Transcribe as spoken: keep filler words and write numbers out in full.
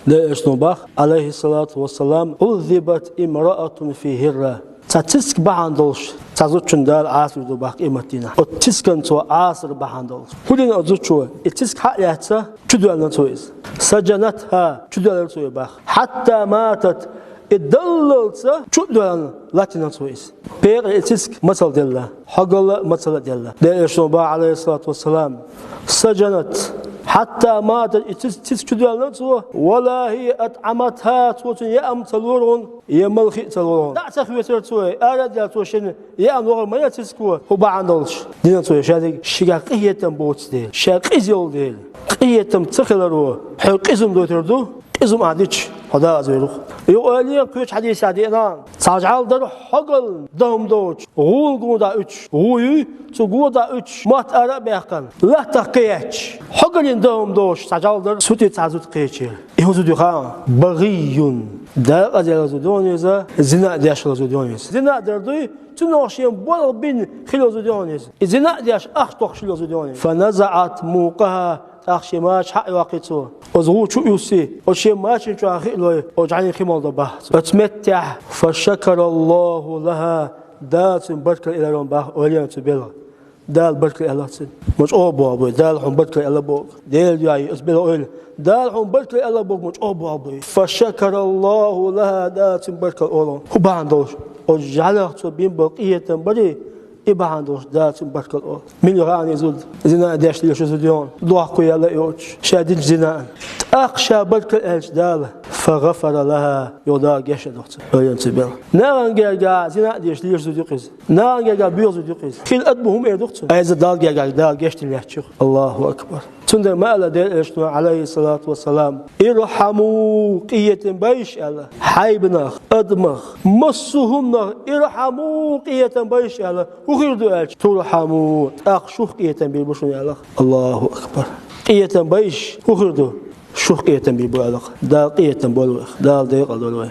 Делан Элчано бах, алейхиссалату вассалам: «عذبت امرأة في هرة». Цхьа цицка бахьана долуш цхьа зудчунна Дала Ӏазап дийр ду бах къематдийнахь. Оцу цискана цо Ӏазап бахьана долуш. ХӀун дина оцу зудчо? И циска хьа а лаьцна, чудоьллина цо иза. سجنتها, чудоьллира цо и бах. حتى ماتت, и даллалц чу а доьллина, латтийна цо иза. Пекъала и циска мацалла делла, хьогалла а, мацалла а делла. Делан Элчано бах, алейхиссалату вассалам: سجنت حتى ماتت, и цис-, циска чудоьллина цо, ولا هي أطعمتها, цо цунна яа а ца лора хьуна, я малхи а ца лора хьуна. ДӀа а ца хьоьцура цо, ара а даьлла цо шена яа а лора ма яра циско, хӀун бахьана долуш дина цо шадерг, шегахь къинхетам боцу дела, ша къиза йолу дела. Къинхетам ца хиларо хьоьга къизам дойтур ду, къизам ахь дича, хьо дагӀаза вер ву. Юха ойла е, кхечу хьадисехь деана, цхьа жӀаьла дара хьогаллин дан хӀума доцуш, гӀула гонах уьттуш, гӀу юй, цу гонах уьттуш, мотт ара а баьккхина, латтах кхаьчча, хьогаллин дан хӀума доцуш цхьа жӀаьла дара, сутий цхьа зуда кхечира. И хӀун зуда ю хаьий? بغي, декъаза йолу зуда ю иза, зина а деш йолу зуда ю иза. Зина а дар дуй, цунах шен болх бина хилла зуда ю иза. И зина а деш, ахча тохуш хилла зуда ю иза. فنزعت موقها, тӀаккха шен мача хьа а йоккхий цо. Оцу гӀу чу а юссий, оцу шен мачанна чохь хиъна лой, оцу жӀаьлин хи молу до бах цо. Оцу меттехь, فشكر الله لها, Дала цунна баркалла элира бах, ойла е цу белхан. Дала баркалла аьлла цунна. Ма чӀогӀа боху бой, Дала хьуна баркалла аьлла боху. Дела дуьхьа ю оцу белхан ойла. Дала хьуна баркалла аьлла боху, ма чӀогӀа боху бой. فشكر الله لها, Дала цунна баркалла олу. ХӀун бахьана долуш? Оцу жӀаьлах цо бина болу къинхетам барий, и бахьана долуш Дала цунна баркалла олу. Мила ю хаьий и зуда? Зина а деш лелаш ю зуда ю, дохко яьлла а йоцуш, ша динчу зинан. ТӀаккха ша баркалла аьлча Дала, فغفر لها, йо Дала гечдо цунна. Ойла е цу белхан. Нахана гергахь зина а деш лелаш зуда ю иза. Нахана гергахь боьха зуда ю иза. Хила адамо хӀума эр ду цунна? Иза Далла гергахь Дала гечдина лаьтташ ю. Аллаху акбар. Цундела ма аьлла Делан Элчано, алейхиссалату вассалам: «Ирхьаму, къинхетам бойша», – аьлла. Хьайбанах, адамах, массо а хӀуманах ирхьаму, къинхетам бойша аьлла. ХӀун хир ду аьлча? Турхьаму, тӀаккха шух къинхетам бийр бу шуна аьлла. Аллаху акбар. Къинхетам бойша хӀун хир ду? Шух къинхетам бийр бу аьлла. Дала къинхетам бойла вайх. Дала декъал дойла вай.